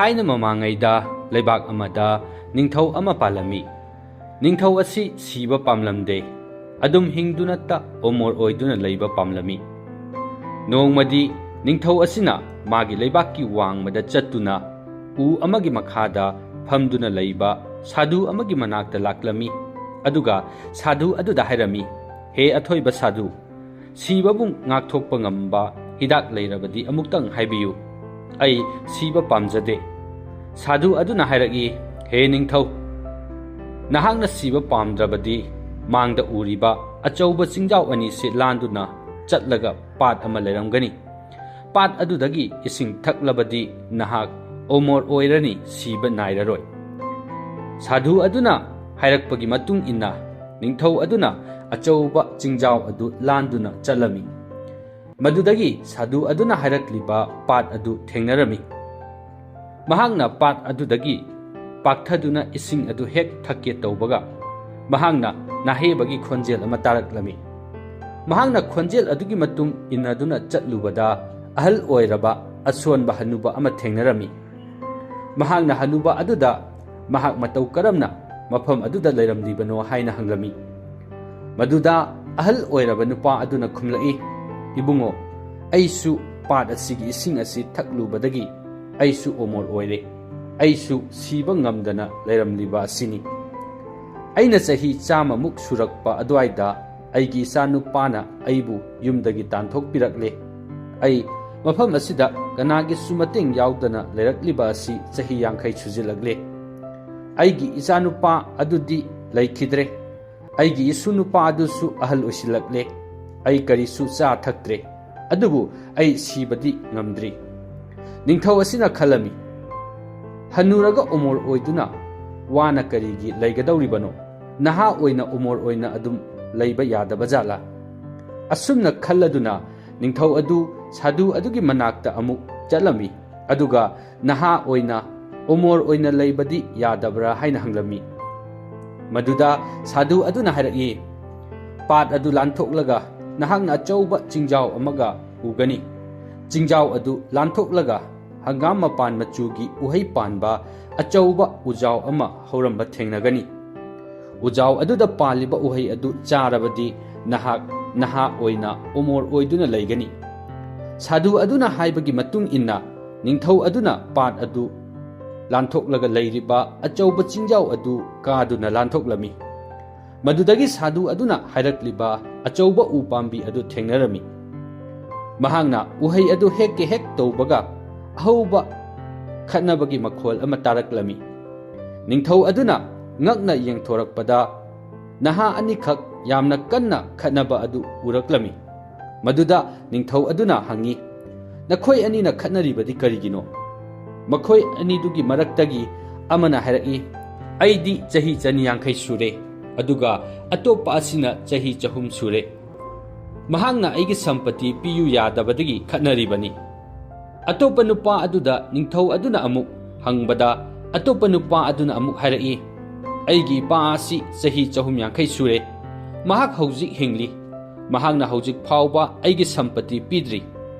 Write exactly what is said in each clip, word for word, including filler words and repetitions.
ꯊꯥꯏꯅ ꯃꯃꯥꯡꯉꯩꯗ ꯂꯩꯕꯥꯛ ꯑꯃꯗ ꯅꯤꯡꯊꯧ ꯑꯃ ꯄꯥꯜꯂꯝꯃꯤ꯫ ꯅꯤꯡꯊꯧ ꯑꯁꯤ ꯁꯤꯕ ꯄꯥꯝꯂꯝꯗꯦ꯫ ꯑꯗꯨꯝ ꯍꯤꯡꯗꯨꯅꯇ ꯑꯃꯣꯔ ꯑꯣꯏꯗꯨꯅ ꯂꯩꯕ ꯄꯥꯝꯂꯝꯃꯤ꯫ ꯅꯣꯡꯃꯗꯤ ꯅꯤꯡꯊꯧ ꯑꯁꯤꯅ ꯃꯥꯒꯤ ꯂꯩꯕꯥꯛꯀꯤ ꯋꯥꯡꯃꯗ ꯆꯠꯇꯨꯅ ꯎ ꯑꯃꯒꯤ ꯃꯈꯥꯗ ꯐꯝꯗꯨꯅ ꯂꯩꯕ ꯁꯥꯗꯨ ꯑꯃꯒꯤ ꯃꯅꯥꯛꯇ ꯂꯥꯛꯂꯝꯃꯤ꯫ ꯑꯗꯨꯒ ꯁꯥꯗꯨ ꯑꯗꯨꯗ ꯍꯥꯏꯔꯝꯃꯤ, "ꯍꯦ ꯑꯊꯣꯏꯕ ꯁꯥꯗꯨ, ꯁꯤꯕꯕꯨ ꯉꯥꯛꯊꯣꯛꯄ ꯉꯝꯕ ꯍꯤꯗꯥꯛ ꯂꯩꯔꯕꯗꯤ ꯑꯃꯨꯛꯇꯪ ꯍꯥꯏꯕꯤꯌꯨ꯫ ꯑꯩ ꯁꯤꯕ ꯄꯥꯝꯖꯗꯦ꯫" ꯁꯥꯗꯨ ꯑꯗꯨꯅ ꯍꯥꯏꯔꯛꯏ, "ꯍꯦ ꯅꯤꯡꯊꯧ, ꯅꯍꯥꯛꯅ ꯁꯤꯕ ꯄꯥꯝꯗ꯭ꯔꯕꯗꯤ ꯃꯥꯡꯗ ꯎꯔꯤꯕ ꯑꯆꯧꯕ ꯆꯤꯡꯖꯥꯎ ꯑꯅꯤꯁꯤ ꯂꯥꯟꯗꯨꯅ ꯆꯠꯂꯒ ꯄꯥꯠ ꯑꯃ ꯂꯩꯔꯝꯒꯅꯤ꯫ ꯄꯥꯠ ꯑꯗꯨꯗꯒꯤ ꯏꯁꯤꯡ ꯊꯛꯂꯕꯗꯤ ꯅꯍꯥꯛ ꯑꯃꯣꯔ ꯑꯣꯏꯔꯅꯤ, ꯁꯤꯕ ꯅꯥꯏꯔꯔꯣꯏ꯫" ꯁꯥꯗꯨ ꯑꯗꯨꯅ ꯍꯥꯏꯔꯛꯄꯒꯤ ꯃꯇꯨꯡ ꯏꯟꯅ ꯅꯤꯡꯊꯧ ꯑꯗꯨꯅ ꯑꯆꯧꯕ ꯆꯤꯡꯖꯥꯎ ꯑꯗꯨ ꯂꯥꯟꯗꯨꯅ ꯆꯠꯂꯝꯃꯤ꯫ ꯃꯗꯨꯗꯒꯤ ꯁꯥꯗꯨ ꯑꯗꯨꯅ ꯍꯥꯏꯔꯛꯂꯤꯕ ꯄꯥꯠ ꯑꯗꯨ ꯊꯦꯡꯅꯔꯝꯃꯤ꯫ ꯃꯍꯥꯛꯅ ꯄꯥꯠ ꯑꯗꯨꯗꯒꯤ ꯄꯥꯛꯊꯗꯨꯅ ꯏꯁꯤꯡ ꯑꯗꯨ ꯍꯦꯛ ꯊꯛꯀꯦ ꯇꯧꯕꯒ, ꯃꯍꯥꯛꯅ ꯅꯥꯍꯦꯕꯒꯤ ꯈꯣꯟꯖꯦꯜ ꯑꯃ ꯇꯥꯔꯛꯂꯝꯃꯤ꯫ ꯃꯍꯥꯛꯅ ꯈꯣꯟꯖꯦꯜ ꯑꯗꯨꯒꯤ ꯃꯇꯨꯡ ꯏꯟꯅꯗꯨꯅ ꯆꯠꯂꯨꯕꯗ, ꯑꯍꯜ ꯑꯣꯏꯔꯕ ꯑꯁꯣꯟꯕ ꯍꯅꯨꯕ ꯑꯃ ꯊꯦꯡꯅꯔꯝꯃꯤ꯫ ꯃꯍꯥꯛꯅ ꯍꯅꯨꯕ ꯑꯗꯨꯗ ꯃꯍꯥꯛ ꯃꯇꯧ ꯀꯔꯝꯅ ꯃꯐꯝ ꯑꯗꯨꯗ ꯂꯩꯔꯝꯂꯤꯕꯅꯣ ꯍꯥꯏꯅ ꯍꯪꯂꯝꯃꯤ꯫ ꯃꯗꯨꯗ ꯑꯍꯜ ꯑꯣꯏꯔꯕ ꯅꯨꯄꯥ ꯑꯗꯨꯅ ꯈꯨꯝꯂꯛꯏ, "ꯏꯕꯨꯡꯉꯣ, ꯑꯩꯁꯨ ꯄꯥꯠ ꯑꯁꯤꯒꯤ ꯏꯁꯤꯡ ꯑꯁꯤ ꯊꯛꯂꯨꯕꯗꯒꯤ ꯑꯩꯁꯨ ꯑꯣꯃꯣꯔ ꯑꯣꯏꯔꯦ꯫ ꯑꯩꯁꯨ ꯁꯤꯕ ꯉꯝꯗꯅ ꯂꯩꯔꯝꯂꯤꯕ ꯑꯁꯤꯅꯤ꯫ ꯑꯩꯅ ꯆꯍꯤ ꯆꯥꯝꯃꯃꯨꯛ ꯁꯨꯔꯛꯄ ꯑꯗꯨꯋꯥꯏꯗ ꯑꯩꯒꯤ ꯏꯆꯥꯅꯨꯄꯥꯅ ꯑꯩꯕꯨ ꯌꯨꯝꯗꯒꯤ ꯇꯥꯟꯊꯣꯛꯄꯤꯔꯛꯂꯦ꯫ ꯑꯩ ꯃꯐꯝ ꯑꯁꯤꯗ ꯀꯅꯥꯒꯤꯁꯨ ꯃꯇꯦꯡ ꯌꯥꯎꯗꯅ ꯂꯩꯔꯛꯂꯤꯕ ꯑꯁꯤ ꯆꯍꯤ ꯌꯥꯡꯈꯩ ꯁꯨꯖꯤꯜꯂꯛꯂꯦ꯫ ꯑꯩꯒꯤ ꯏꯆꯥꯅꯨꯄꯥ ꯑꯗꯨꯗꯤ ꯂꯩꯈꯤꯗ꯭ꯔꯦ꯫ ꯑꯩꯒꯤ ꯏꯁꯨ ꯅꯨꯄꯥ ꯑꯗꯨꯁꯨ ꯑꯍꯜ ꯑꯣꯏꯁꯤꯜꯂꯛꯂꯦ꯫ ꯑꯩ ꯀꯔꯤꯁꯨ ꯆꯥ ꯊꯛꯇ꯭ꯔꯦ꯫ ꯑꯗꯨꯕꯨ ꯑꯩ ꯁꯤꯕꯗꯤ ꯉꯝꯗ꯭ꯔꯤ꯫" ꯅꯤꯡꯊꯧ ꯑꯁꯤꯅ ꯈꯜꯂꯝꯃꯤ, "ꯍꯟꯅꯨꯔꯒ ꯑꯣꯃꯣꯔ ꯑꯣꯏꯗꯨꯅ ꯋꯥꯅ ꯀꯔꯤꯒꯤ ꯂꯩꯒꯗꯧꯔꯤꯕꯅꯣ? ꯅꯍꯥ ꯑꯣꯏꯅ ꯑꯣꯃꯣꯔ ꯑꯣꯏꯅ ꯑꯗꯨꯝ ꯂꯩꯕ ꯌꯥꯗꯕ ꯖꯥꯠꯂꯥ?" ꯑꯁꯨꯝꯅ ꯈꯜꯂꯗꯨꯅ ꯅꯤꯡꯊꯧ ꯑꯗꯨ ꯁꯥꯗꯨ ꯑꯗꯨꯒꯤ ꯃꯅꯥꯛꯇ ꯑꯃꯨꯛ ꯆꯠꯂꯝꯃꯤ꯫ ꯑꯗꯨꯒ ꯅꯍꯥ ꯑꯣꯏꯅ ꯑꯣꯃꯣꯔ ꯑꯣꯏꯅ ꯂꯩꯕꯗꯤ ꯌꯥꯗꯕ꯭ꯔꯥ ꯍꯥꯏꯅ ꯍꯪꯂꯝꯃꯤ꯫ ꯃꯗꯨꯗ ꯁꯥꯗꯨ ꯑꯗꯨꯅ ꯍꯥꯏꯔꯛꯏ, "ꯄꯥꯠ ꯑꯗꯨ ꯂꯥꯟꯊꯣꯛꯂꯒ ꯅꯍꯥꯛꯅ ꯑꯆꯧꯕ ꯆꯤꯡꯖꯥꯎ ꯑꯃꯒ ꯎꯒꯅꯤ꯫ ꯆꯤꯡꯖꯥꯎ ꯑꯗꯨ ꯂꯥꯟꯊꯣꯛꯂꯒ ꯍꯪꯒꯥꯝ ꯃꯄꯥꯟ ꯃꯆꯨꯒꯤ ꯎꯍꯩ ꯄꯥꯟꯕ ꯑꯆꯧꯕ ꯎꯖꯥꯎ ꯑꯃ ꯍꯧꯔꯝꯕ ꯊꯦꯡꯅꯒꯅꯤ꯫ ꯎꯖꯥꯎ ꯑꯗꯨꯗ ꯄꯥꯜꯂꯤꯕ ꯎꯍꯩ ꯑꯗꯨ ꯆꯥꯔꯕꯗꯤ ꯅꯍꯥꯛ ꯅꯍꯥ ꯑꯣꯏꯅ ꯑꯃꯣꯔ ꯑꯣꯏꯗꯨꯅ ꯂꯩꯒꯅꯤ꯫ ꯁꯥꯗꯨ ꯑꯗꯨꯅ ꯍꯥꯏꯕꯒꯤ ꯃꯇꯨꯡ ꯏꯟꯅ ꯅꯤꯡꯊꯧ ꯑꯗꯨꯅ ꯄꯥꯠ ꯑꯗꯨ ꯂꯥꯟꯊꯣꯛꯂꯒ ꯂꯩꯔꯤꯕ ꯑꯆꯧꯕ ꯆꯤꯡꯖꯥꯎ ꯑꯗꯨ ꯀꯥꯗꯨꯅ ꯂꯥꯟꯊꯣꯛꯂꯝꯃꯤ꯫ ꯃꯗꯨꯗꯒꯤ ꯁꯥꯗꯨ ꯑꯗꯨꯅ ꯍꯥꯏꯔꯛꯂꯤꯕ ꯑꯆꯧꯕ ꯎ ꯄꯥꯝꯕꯤ ꯑꯗꯨ ꯊꯦꯡꯅꯔꯝꯃꯤ꯫ ꯃꯍꯥꯛꯅ ꯎꯍꯩ ꯑꯗꯨ ꯍꯦꯛꯀꯦ ꯍꯦꯛ ꯇꯧꯕꯒ ꯑꯍꯧꯕ ꯈꯠꯅꯕꯒꯤ ꯃꯈꯣꯜ ꯑꯃ ꯇꯥꯔꯛꯂꯝꯃꯤ꯫ ꯅꯤꯡꯊꯧ ꯑꯗꯨꯅ ꯉꯛꯅ ꯌꯦꯡꯊꯣꯔꯛꯄꯗ ꯅꯍꯥ ꯑꯅꯤꯈꯛ ꯌꯥꯝꯅ ꯀꯟꯅ ꯈꯠꯅꯕ ꯑꯗꯨ ꯎꯔꯛꯂꯝꯃꯤ꯫ ꯃꯗꯨꯗ ꯅꯤꯡꯊꯧ ꯑꯗꯨꯅ ꯍꯪꯉꯤ, "ꯅꯈꯣꯏ ꯑꯅꯤꯅ ꯈꯠꯅꯔꯤꯕꯗꯤ ꯀꯔꯤꯒꯤꯅꯣ?" ꯃꯈꯣꯏ ꯑꯅꯤꯗꯨꯒꯤ ꯃꯔꯛꯇꯒꯤ ꯑꯃꯅ ꯍꯥꯏꯔꯛꯏ, "ꯑꯩꯗꯤ ꯆꯍꯤ ꯆꯅꯤ ꯌꯥꯡꯈꯩ ꯁꯨꯔꯦ, ꯑꯗꯨꯒ ꯑꯇꯣꯞꯄ ꯑꯁꯤꯅ ꯆꯍꯤ ꯆꯍꯨꯝ ꯁꯨꯔꯦ꯫ ꯃꯍꯥꯛꯅ ꯑꯩꯒꯤ ꯁꯝꯄꯇꯤ ꯄꯤꯌꯨ ꯌꯥꯗꯕꯗꯒꯤ ꯈꯠꯅꯔꯤꯕꯅꯤ꯫" ꯑꯇꯣꯞꯄ ꯅꯨꯄꯥ ꯑꯗꯨꯗ ꯅꯤꯡꯊꯧ ꯑꯗꯨꯅ ꯑꯃꯨꯛ ꯍꯪꯕꯗ, ꯑꯇꯣꯞꯄ ꯅꯨꯄꯥ ꯑꯗꯨꯅ ꯑꯃꯨꯛ ꯍꯥꯏꯔꯛꯏ, "ꯑꯩꯒꯤ ꯏꯄꯥ ꯑꯁꯤ ꯆꯍꯤ ꯆꯍꯨꯝ ꯌꯥꯡꯈꯩ ꯁꯨꯔꯦ꯫ ꯃꯍꯥꯛ ꯍꯧꯖꯤꯛ ꯍꯤꯡꯂꯤ꯫ ꯃꯍꯥꯛꯅ ꯍꯧꯖꯤꯛ ꯐꯥꯎꯕ ꯑꯩꯒꯤ ꯁꯝꯄꯇꯤ ꯄꯤꯗ꯭ꯔꯤ꯫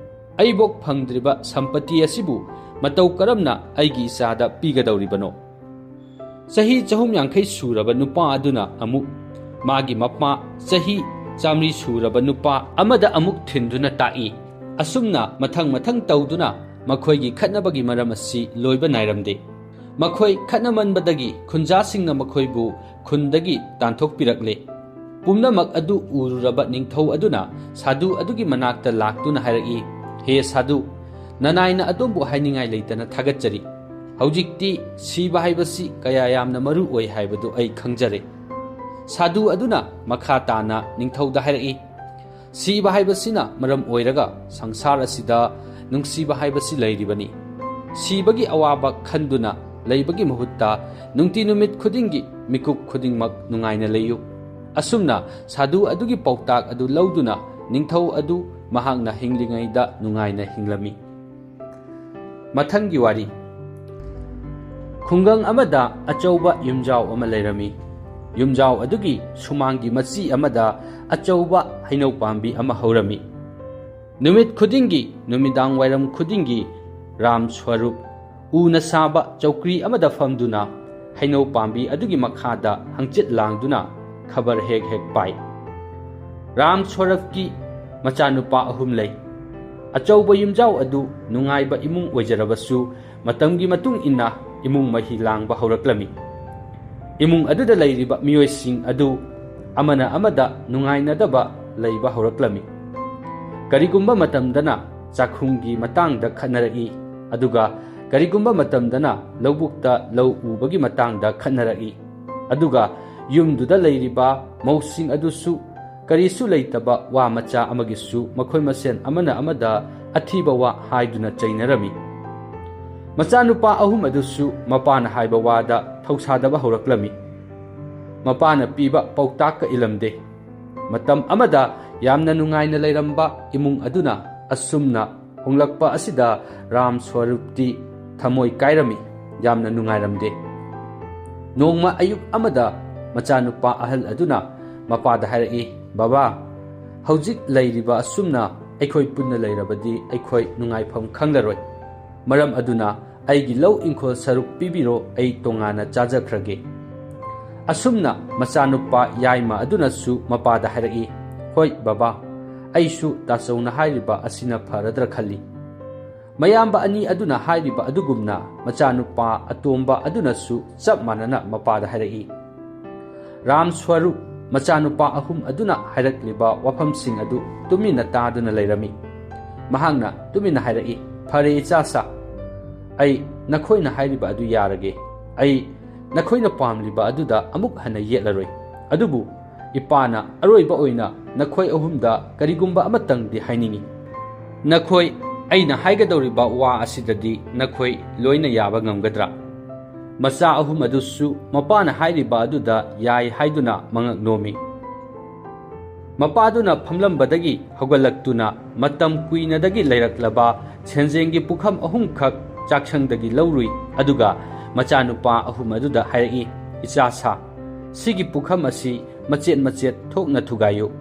ꯑꯩꯕꯣꯛ ꯐꯪꯗ꯭ꯔꯤꯕ ꯁꯝꯄꯇꯤ ꯑꯁꯤꯕꯨ ꯃꯇꯧ ꯀꯔꯝꯅ ꯑꯩꯒꯤ ꯏꯆꯥꯗ ꯄꯤꯒꯗꯧꯔꯤꯕꯅꯣ?" ꯆꯍꯤ ꯆꯍꯨꯝ ꯌꯥꯡꯈꯩ ꯁꯨꯔꯕ ꯅꯨꯄꯥ ꯑꯗꯨꯅ ꯑꯃꯨꯛ ꯃꯥꯒꯤ ꯃꯄꯥ ꯆꯍꯤ ꯆꯥꯃꯔꯤ ꯁꯨꯔꯕ ꯅꯨꯄꯥ ꯑꯃꯗ ꯑꯃꯨꯛ ꯊꯤꯟꯗꯨꯅ ꯇꯥꯛꯏ꯫ ꯑꯁꯨꯝꯅ ꯃꯊꯪ ꯃꯊꯪ ꯇꯧꯗꯨꯅ ꯃꯈꯣꯏꯒꯤ ꯈꯠꯅꯕꯒꯤ ꯃꯔꯝ ꯑꯁꯤ ꯂꯣꯏꯕ ꯅꯥꯏꯔꯝꯗꯦ꯫ ꯃꯈꯣꯏ ꯈꯠꯅꯃꯟꯕꯗꯒꯤ ꯈꯨꯟꯖꯥꯁꯤꯡꯅ ꯃꯈꯣꯏꯕꯨ ꯈꯨꯟꯗꯒꯤ ꯇꯥꯟꯊꯣꯛꯄꯤꯔꯛꯂꯦ꯫ ꯄꯨꯝꯅꯃꯛ ꯑꯗꯨ ꯎꯔꯨꯔꯕ ꯅꯤꯡꯊꯧ ꯑꯗꯨꯅ ꯁꯥꯗꯨ ꯑꯗꯨꯒꯤ ꯃꯅꯥꯛꯇ ꯂꯥꯛꯇꯨꯅ ꯍꯥꯏꯔꯛꯏ, "ꯍꯦ ꯁꯥꯗꯨ, ꯅꯅꯥꯏꯅ ꯑꯗꯣꯝꯕꯨ ꯍꯥꯏꯅꯤꯡꯉꯥꯏ ꯂꯩꯇꯅ ꯊꯥꯒꯠꯆꯔꯤ꯫ ꯍꯧꯖꯤꯛꯇꯤ ꯁꯤꯕ ꯍꯥꯏꯕꯁꯤ ꯀꯌꯥ ꯌꯥꯝꯅ ꯃꯔꯨ ꯑꯣꯏ ꯍꯥꯏꯕꯗꯨ ꯑꯩ ꯈꯪꯖꯔꯦ꯫" ꯁꯥꯗꯨ ꯑꯗꯨꯅ ꯃꯈꯥ ꯇꯥꯅ ꯅꯤꯡꯊꯧꯗ ꯍꯥꯏꯔꯛꯏ, "ꯁꯤꯕ ꯍꯥꯏꯕꯁꯤꯅ ꯃꯔꯝ ꯑꯣꯏꯔꯒ ꯁꯪꯁꯥꯔ ꯑꯁꯤꯗ ꯅꯨꯡꯁꯤꯕ ꯍꯥꯏꯕꯁꯤ ꯂꯩꯔꯤꯕꯅꯤ꯫ ꯁꯤꯕꯒꯤ ꯑꯋꯥꯕ ꯈꯟꯗꯨꯅ ꯂꯩꯕꯒꯤ ꯃꯍꯨꯠꯇ ꯅꯨꯡꯇꯤ ꯅꯨꯃꯤꯠ ꯈꯨꯗꯤꯡꯒꯤ ꯃꯤꯀꯨꯞ ꯈꯨꯗꯤꯡꯃꯛ ꯅꯨꯡꯉꯥꯏꯅ ꯂꯩꯌꯨ꯫" ꯑꯁꯨꯝꯅ ꯁꯥꯗꯨ ꯑꯗꯨꯒꯤ ꯄꯥꯎꯇꯥꯛ ꯑꯗꯨ ꯂꯧꯗꯨꯅ ꯅꯤꯡꯊꯧ ꯑꯗꯨ ꯃꯍꯥꯛꯅ ꯍꯤꯡꯂꯤꯉꯩꯗ ꯅꯨꯡꯉꯥꯏꯅ ꯍꯤꯡꯂꯝꯃꯤ꯫ ꯃꯊꯪꯒꯤ ꯋꯥꯔꯤ꯫ ꯈꯨꯡꯒꯪ ꯑꯃꯗ ꯑꯆꯧꯕ ꯌꯨꯝꯖꯥꯎ ꯑꯃ ꯂꯩꯔꯝꯃꯤ꯫ ꯌꯨꯝꯖꯥꯎ ꯑꯗꯨꯒꯤ ꯁꯨꯃꯥꯡꯒꯤ ꯃꯆꯤ ꯑꯃꯗ ꯑꯆꯧꯕ ꯍꯩꯅꯧ ꯄꯥꯝꯕꯤ ꯑꯃ ꯍꯧꯔꯝꯃꯤ꯫ ꯅꯨꯃꯤꯠ ꯈꯨꯗꯤꯡꯒꯤ, ꯅꯨꯃꯤꯗꯥꯡ ꯋꯥꯏꯔꯝ ꯈꯨꯗꯤꯡꯒꯤ ꯔꯥꯝ ꯁ꯭ꯋꯔꯨꯞ ꯎꯅ ꯁꯥꯕ ꯆꯧꯀ꯭ꯔꯤ ꯑꯃꯗ ꯐꯝꯗꯨꯅ ꯍꯩꯅꯧ ꯄꯥꯝꯕꯤ ꯑꯗꯨꯒꯤ ꯃꯈꯥꯗ ꯍꯪꯆꯤꯠ ꯂꯥꯡꯗꯨꯅ ꯈꯕꯔ ꯍꯦꯛ ꯍꯦꯛ ꯄꯥꯏ꯫ ꯔꯥꯝ ꯁ꯭ꯋꯔꯨꯞꯀꯤ ꯃꯆꯥꯅꯨꯄꯥ ꯑꯍꯨꯝ ꯂꯩ꯫ ꯑꯆꯧꯕ ꯌꯨꯝꯖꯥꯎ ꯑꯗꯨ ꯅꯨꯡꯉꯥꯏꯕ ꯏꯃꯨꯡ ꯑꯣꯏꯖꯔꯕꯁꯨ, ꯃꯇꯝꯒꯤ ꯃꯇꯨꯡ ꯏꯟꯅ ꯏꯃꯨꯡ ꯃꯍꯤ ꯂꯥꯡꯕ ꯍꯧꯔꯛꯂꯝꯃꯤ꯫ ꯏꯃꯨꯡ ꯑꯗꯨꯗ ꯂꯩꯔꯤꯕ ꯃꯤꯑꯣꯏꯁꯤꯡ ꯑꯗꯨ ꯑꯃꯅ ꯑꯃꯗ ꯅꯨꯡꯉꯥꯏꯅꯗꯕ ꯂꯩꯕ ꯍꯧꯔꯛꯂꯝꯃꯤ꯫ ꯀꯔꯤꯒꯨꯝꯕ ꯃꯇꯝꯗꯅ ꯆꯥꯛꯈꯨꯝꯒꯤ ꯃꯇꯥꯡꯗ ꯈꯠꯅꯔꯛꯏ, ꯑꯗꯨꯒ ꯀꯔꯤꯒꯨꯝꯕ ꯃꯇꯝꯗꯅ ꯂꯧꯕꯨꯛꯇ ꯂꯧ ꯎꯕꯒꯤ ꯃꯇꯥꯡꯗ ꯈꯠꯅꯔꯛꯏ꯫ ꯑꯗꯨꯒ ꯌꯨꯝꯗꯨꯗ ꯂꯩꯔꯤꯕ ꯃꯧꯁꯤꯡ ꯑꯗꯨꯁꯨ ꯀꯔꯤꯁꯨ ꯂꯩꯇꯕ ꯋꯥ ꯃꯆꯥ ꯑꯃꯒꯤꯁꯨ ꯃꯈꯣꯏ ꯃꯁꯦꯟ ꯑꯃꯅ ꯑꯃꯗ ꯑꯊꯤꯕ ꯋꯥ ꯍꯥꯏꯗꯨꯅ ꯆꯩꯅꯔꯝꯃꯤ꯫ ꯃꯆꯥꯅꯨꯄꯥ ꯑꯍꯨꯝ ꯑꯗꯨꯁꯨ ꯃꯄꯥꯅ ꯍꯥꯏꯕ ꯋꯥꯗ ꯊꯧꯁꯥꯗꯕ ꯍꯧꯔꯛꯂꯝꯃꯤ꯫ ꯃꯄꯥꯅ ꯄꯤꯕ ꯄꯥꯎꯇꯥꯛꯀ ꯏꯜꯂꯝꯗꯦ꯫ ꯃꯇꯝ ꯑꯃꯗ ꯌꯥꯝꯅ ꯅꯨꯡꯉꯥꯏꯅ ꯂꯩꯔꯝꯕ ꯏꯃꯨꯡ ꯑꯗꯨꯅ ꯑꯁꯨꯝꯅ ꯍꯣꯡꯂꯛꯄ ꯑꯁꯤꯗ ꯔꯥꯝ ꯁ꯭ꯋꯔꯨꯞꯇꯤ ꯊꯃꯣꯏ ꯀꯥꯏꯔꯝꯃꯤ, ꯌꯥꯝꯅ ꯅꯨꯡꯉꯥꯏꯔꯝꯗꯦ꯫ ꯅꯣꯡꯃ ꯑꯌꯨꯛ ꯑꯃꯗ ꯃꯆꯥꯅꯨꯄꯥ ꯑꯍꯜ ꯑꯗꯨꯅ ꯃꯄꯥꯗ ꯍꯥꯏꯔꯛꯏ, "ꯕꯕꯥ, ꯍꯧꯖꯤꯛ ꯂꯩꯔꯤꯕ ꯑꯁꯨꯝꯅ ꯑꯩꯈꯣꯏ ꯄꯨꯟꯅ ꯂꯩꯔꯕꯗꯤ ꯑꯩꯈꯣꯏ ꯅꯨꯡꯉꯥꯏꯐꯝ ꯈꯪꯂꯔꯣꯏ꯫ ꯃꯔꯝ ꯑꯗꯨꯅ ꯑꯩꯒꯤ ꯂꯧ ꯏꯪꯈꯣꯜ ꯁꯔꯨꯛ ꯄꯤꯕꯤꯔꯣ, ꯑꯩ ꯇꯣꯉꯥꯟꯅ ꯆꯥꯖꯈ꯭ꯔꯒꯦ꯫" ꯑꯁꯨꯝꯅ ꯃꯆꯥꯅꯨꯄꯥ ꯌꯥꯏꯃ ꯑꯗꯨꯅꯁꯨ ꯃꯄꯥꯗ ꯍꯥꯏꯔꯛꯏ, "ꯍꯣꯏ ꯕꯕꯥ, ꯑꯩꯁꯨ ꯇꯥꯆꯧꯅ ꯍꯥꯏꯔꯤꯕ ꯑꯁꯤꯅ ꯐꯔꯗ꯭ꯔꯥ ꯈꯜꯂꯤ꯫" ꯃꯌꯥꯝꯕ ꯑꯅꯤ ꯑꯗꯨꯅ ꯍꯥꯏꯔꯤꯕ ꯑꯗꯨꯒꯨꯝꯅ ꯃꯆꯥꯅꯨꯄꯥ ꯑꯇꯣꯝꯕ ꯑꯗꯨꯅꯁꯨ ꯆꯞ ꯃꯥꯟꯅꯅ ꯃꯄꯥꯗ ꯍꯥꯏꯔꯛꯏ꯫ ꯔꯥꯝ ꯁ꯭ꯋꯔꯨꯞ ꯃꯆꯥꯅꯨꯄꯥ ꯑꯍꯨꯝ ꯑꯗꯨꯅ ꯍꯥꯏꯔꯛꯂꯤꯕ ꯋꯥꯐꯝꯁꯤꯡ ꯑꯗꯨ ꯇꯨꯃꯤꯟꯅ ꯇꯥꯗꯨꯅ ꯂꯩꯔꯝꯃꯤ꯫ ꯃꯍꯥꯛꯅ ꯇꯨꯃꯤꯟꯅ ꯍꯥꯏꯔꯛꯏ, "ꯐꯔꯦ ꯏꯆꯥꯁꯥ, ꯑꯩ ꯅꯈꯣꯏꯅ ꯍꯥꯏꯔꯤꯕ ꯑꯗꯨ ꯌꯥꯔꯒꯦ꯫ ꯑꯩ ꯅꯈꯣꯏꯅ ꯄꯥꯝꯂꯤꯕ ꯑꯗꯨꯗ ꯑꯃꯨꯛ ꯍꯟꯅ ꯌꯦꯠꯂꯔꯣꯏ꯫ ꯑꯗꯨꯕꯨ ꯏꯄꯥꯅ ꯑꯔꯣꯏꯕ ꯑꯣꯏꯅ ꯅꯈꯣꯏ ꯑꯍꯨꯝꯗ ꯀꯔꯤꯒꯨꯝꯕ ꯑꯃꯇꯪꯗꯤ ꯍꯥꯏꯅꯤꯡꯏ꯫ ꯅꯈꯣꯏ ꯑꯩꯅ ꯍꯥꯏꯒꯗꯧꯔꯤꯕ ꯋꯥ ꯑꯁꯤꯗꯗꯤ ꯅꯈꯣꯏ ꯂꯣꯏꯅ ꯌꯥꯕ ꯉꯝꯒꯗ꯭ꯔꯥ?" ꯃꯆꯥ ꯑꯍꯨꯝ ꯑꯗꯨꯁꯨ ꯃꯄꯥꯅ ꯍꯥꯏꯔꯤꯕ ꯑꯗꯨꯗ ꯌꯥꯏ ꯍꯥꯏꯗꯨꯅ ꯃꯉꯛ ꯅꯣꯝꯃꯤ꯫ ꯃꯄꯥꯗꯨꯅ ꯐꯝꯂꯝꯕꯗꯒꯤ ꯍꯧꯒꯠꯂꯛꯇꯨꯅ ꯃꯇꯝ ꯀꯨꯏꯅꯗꯒꯤ ꯂꯩꯔꯛꯂꯕ ꯁꯦꯟꯖꯦꯡꯒꯤ ꯄꯨꯈꯝ ꯑꯍꯨꯝꯈꯛ ꯆꯥꯛꯁꯪꯗꯒꯤ ꯂꯧꯔꯨꯏ, ꯑꯗꯨꯒ ꯃꯆꯥꯅꯨꯄꯥ ꯑꯍꯨꯝ ꯑꯗꯨꯗ ꯍꯥꯏꯔꯛꯏ, "ꯏꯆꯥꯁꯥ, ꯁꯤꯒꯤ ꯄꯨꯈꯝ ꯑꯁꯤ ꯃꯆꯦꯠ ꯃꯆꯦꯠ ꯊꯣꯛꯅ ꯊꯨꯒꯥꯏꯌꯨ꯫"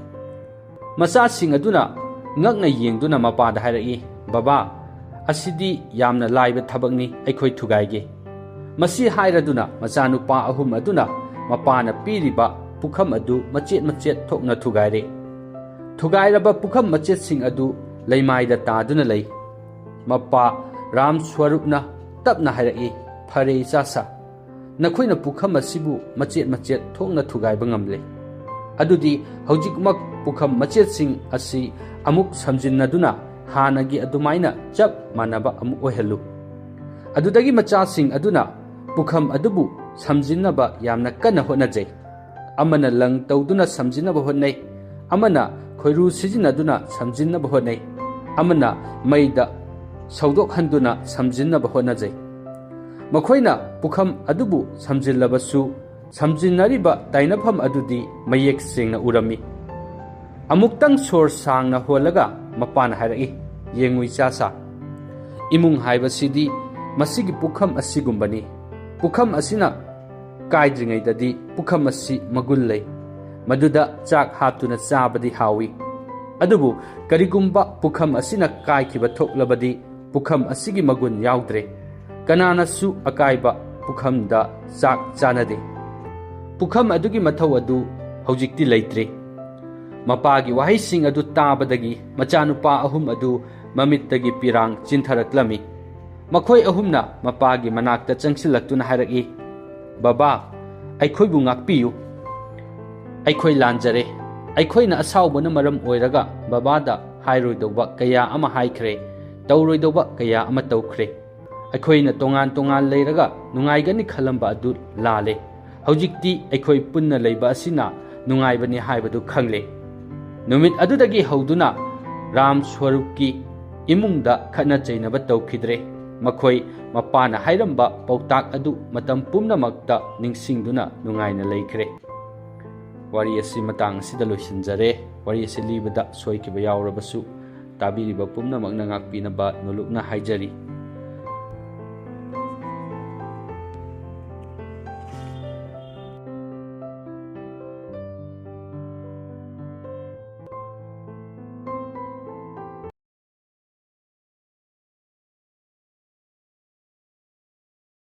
ꯃꯆꯥꯁꯤꯡ ꯑꯗꯨꯅ ꯉꯛꯅ ꯌꯦꯡꯗꯨꯅ ꯃꯄꯥꯗ ꯍꯥꯏꯔꯛꯏ, "ꯕꯕꯥ, "ꯑꯁꯤꯗꯤ ꯌꯥꯝꯅ ꯂꯥꯏꯕ ꯊꯕꯛꯅꯤ, ꯑꯩꯈꯣꯏ ꯊꯨꯒꯥꯏꯒꯦ꯫" ꯃꯁꯤ ꯍꯥꯏꯔꯗꯨꯅ ꯃꯆꯥꯅꯨꯄꯥ ꯑꯍꯨꯝ ꯑꯗꯨꯅ ꯃꯄꯥꯅ ꯄꯤꯔꯤꯕ ꯄꯨꯈꯝ ꯑꯗꯨ ꯃꯆꯦꯠ ꯃꯆꯦꯠ ꯊꯣꯛꯅ ꯊꯨꯒꯥꯏꯔꯦ꯫ ꯊꯨꯒꯥꯏꯔꯕ ꯄꯨꯈꯝ ꯃꯆꯦꯠꯁꯤꯡ ꯑꯗꯨ ꯂꯩꯃꯥꯏꯗ ꯇꯥꯗꯨꯅ ꯂꯩ꯫ ꯃꯄꯥ ꯔꯥꯝ ꯁ꯭ꯋꯔꯨꯞꯅ ꯇꯞꯅ ꯍꯥꯏꯔꯛꯏ, "ꯐꯔꯦ, ꯏꯆꯥꯁꯥ, ꯅꯈꯣꯏꯅ ꯄꯨꯈꯝ ꯑꯁꯤꯕꯨ ꯃꯆꯦꯠ ꯃꯆꯦꯠ ꯊꯣꯛꯅ ꯊꯨꯒꯥꯏꯕ ꯉꯝꯂꯦ꯫ ꯑꯗꯨꯗꯤ ꯍꯧꯖꯤꯛꯃꯛ ꯄꯨꯈꯝ ꯃꯆꯦꯠꯁꯤꯡ ꯑꯁꯤ ꯑꯃꯨꯛ ꯁꯝꯖꯤꯟꯅꯗꯨꯅ ꯍꯥꯟꯅꯒꯤ ꯑꯗꯨꯃꯥꯏꯅ ꯆꯞ ꯃꯥꯟꯅꯕ ꯑꯃꯨꯛ ꯑꯣꯏꯍꯜꯂꯨ꯫" ꯑꯗꯨꯗꯒꯤ ꯃꯆꯥꯁꯤꯡ ꯑꯗꯨꯅ ꯄꯨꯈꯝ ꯑꯗꯨꯕꯨ ꯁꯝꯖꯤꯟꯅꯕ ꯌꯥꯝꯅ ꯀꯟꯅ ꯍꯣꯠꯅꯖꯩ꯫ ꯑꯃꯅ ꯂꯪ ꯇꯧꯗꯨꯅ ꯁꯝꯖꯤꯟꯅꯕ ꯍꯣꯠꯅꯩ, ꯑꯃꯅ ꯈꯣꯏꯔꯨ ꯁꯤꯖꯤꯟꯅꯗꯨꯅ ꯁꯝꯖꯤꯟꯅꯕ ꯍꯣꯠꯅꯩ, ꯑꯃꯅ ꯃꯩꯗ ꯁꯧꯗꯣꯛꯍꯟꯗꯨꯅ ꯁꯝꯖꯤꯟꯅꯕ ꯍꯣꯠꯅꯖꯩ꯫ ꯃꯈꯣꯏꯅ ꯄꯨꯈꯝ ꯑꯗꯨꯕꯨ ꯁꯝꯖꯤꯜꯂꯕꯁꯨ, ꯁꯝꯖꯤꯟꯅꯔꯤꯕ ꯇꯥꯏꯅꯐꯝ ꯑꯗꯨꯗꯤ ꯃꯌꯦꯛ ꯁꯦꯡꯅ ꯎꯔꯝꯃꯤ꯫ ꯑꯃꯨꯛꯇꯪ ꯁꯣꯔ ꯁꯥꯡꯅ ꯍꯣꯜꯂꯒ ꯃꯄꯥꯅ ꯍꯥꯏꯔꯛꯏ, "ꯌꯦꯡꯉꯨ, ꯏꯆꯥꯁꯥ, ꯏꯃꯨꯡ ꯍꯥꯏꯕꯁꯤꯗꯤ ꯃꯁꯤꯒꯤ ꯄꯨꯈꯝ ꯑꯁꯤꯒꯨꯝꯕꯅꯤ꯫ ꯄꯨꯈꯝ ꯑꯁꯤꯅ ꯀꯥꯏꯗ꯭ꯔꯤꯉꯩꯗꯗꯤ ꯄꯨꯈꯝ ꯑꯁꯤ ꯃꯒꯨꯟ ꯂꯩ꯫ ꯃꯗꯨꯗ ꯆꯥꯛ ꯍꯥꯞꯇꯨꯅ ꯆꯥꯕꯗꯤ ꯍꯥꯎꯏ꯫ ꯑꯗꯨꯕꯨ ꯀꯔꯤꯒꯨꯝꯕ ꯄꯨꯈꯝ ꯑꯁꯤꯅ ꯀꯥꯏꯈꯤꯕ ꯊꯣꯛꯂꯕꯗꯤ ꯄꯨꯈꯝ ꯑꯁꯤꯒꯤ ꯃꯒꯨꯟ ꯌꯥꯎꯗ꯭ꯔꯦ꯫ ꯀꯅꯥꯅꯁꯨ ꯑꯀꯥꯏꯕ ꯄꯨꯈꯝꯗ ꯆꯥꯛ ꯆꯥꯅꯗꯦ꯫ ꯄꯨꯈꯝ ꯑꯗꯨꯒꯤ ꯃꯊꯧ ꯑꯗꯨ ꯍꯧꯖꯤꯛꯇꯤ ꯂꯩꯇ꯭ꯔꯦ꯫" ꯃꯄꯥꯒꯤ ꯋꯥꯍꯩꯁꯤꯡ ꯑꯗꯨ ꯇꯥꯕꯗꯒꯤ ꯃꯆꯥꯅꯨꯄꯥ ꯑꯍꯨꯝ ꯑꯗꯨ ꯃꯃꯤꯠꯇꯒꯤ ꯄꯤꯔꯥꯡ ꯆꯤꯟꯊꯔꯛꯂꯝꯃꯤ꯫ ꯃꯈꯣꯏ ꯑꯍꯨꯝꯅ ꯃꯄꯥꯒꯤ ꯃꯅꯥꯛꯇ ꯆꯪꯁꯤꯜꯂꯛꯇꯨꯅ ꯍꯥꯏꯔꯛꯏ, "ꯕꯕꯥ, ꯑꯩꯈꯣꯏꯕꯨ ꯉꯥꯛꯄꯤꯌꯨ꯫ ꯑꯩꯈꯣꯏ ꯂꯥꯟꯖꯔꯦ꯫ ꯑꯩꯈꯣꯏꯅ ꯑꯁꯥꯎꯕꯅ ꯃꯔꯝ ꯑꯣꯏꯔꯒ ꯕꯕꯥꯗ ꯍꯥꯏꯔꯣꯏꯗꯧꯕ ꯀꯌꯥ ꯑꯃ ꯍꯥꯏꯈ꯭ꯔꯦ, ꯇꯧꯔꯣꯏꯗꯧꯕ ꯀꯌꯥ ꯑꯃ ꯇꯧꯈ꯭ꯔꯦ꯫ ꯑꯩꯈꯣꯏꯅ ꯇꯣꯉꯥꯟ ꯇꯣꯉꯥꯟ ꯂꯩꯔꯒ ꯅꯨꯡꯉꯥꯏꯒꯅꯤ ꯈꯜꯂꯝꯕ ꯑꯗꯨ ꯂꯥꯜꯂꯦ꯫ ꯍꯧꯖꯤꯛꯇꯤ ꯑꯩꯈꯣꯏ ꯄꯨꯟꯅ ꯂꯩꯕ ꯑꯁꯤꯅ ꯅꯨꯡꯉꯥꯏꯕꯅꯤ ꯍꯥꯏꯕꯗꯨ ꯈꯪꯂꯦ꯫" ꯅꯨꯃꯤꯠ ꯑꯗꯨꯗꯒꯤ ꯍꯧꯗꯨꯅ ꯔꯥꯝ ꯁ꯭ꯋꯔꯨꯞꯀꯤ ꯏꯃꯨꯡꯗ ꯈꯠꯅ ꯆꯩꯅꯕ ꯇꯧꯈꯤꯗ꯭ꯔꯦ꯫ ꯃꯈꯣꯏ ꯃꯄꯥꯅ ꯍꯥꯏꯔꯝꯕ ꯄꯥꯎꯇꯥꯛ ꯑꯗꯨ ꯃꯇꯝ ꯄꯨꯝꯅꯃꯛꯇ ꯅꯤꯡꯁꯤꯡꯗꯨꯅ ꯅꯨꯡꯉꯥꯏꯅ ꯂꯩꯈ꯭ꯔꯦ꯫ ꯋꯥꯔꯤ ꯑꯁꯤ ꯃꯇꯥꯡ ꯑꯁꯤꯗ ꯂꯣꯏꯁꯤꯟꯖꯔꯦ꯫ ꯋꯥꯔꯤ ꯑꯁꯤ ꯂꯤꯕꯗ ꯁꯣꯏꯈꯤꯕ ꯌꯥꯎꯔꯕꯁꯨ ꯇꯥꯕꯤꯔꯤꯕ ꯄꯨꯝꯅꯃꯛꯅ ꯉꯥꯛꯄꯤꯅꯕ ꯅꯣꯂꯨꯛꯅ ꯍꯥꯏꯖꯔꯤ꯫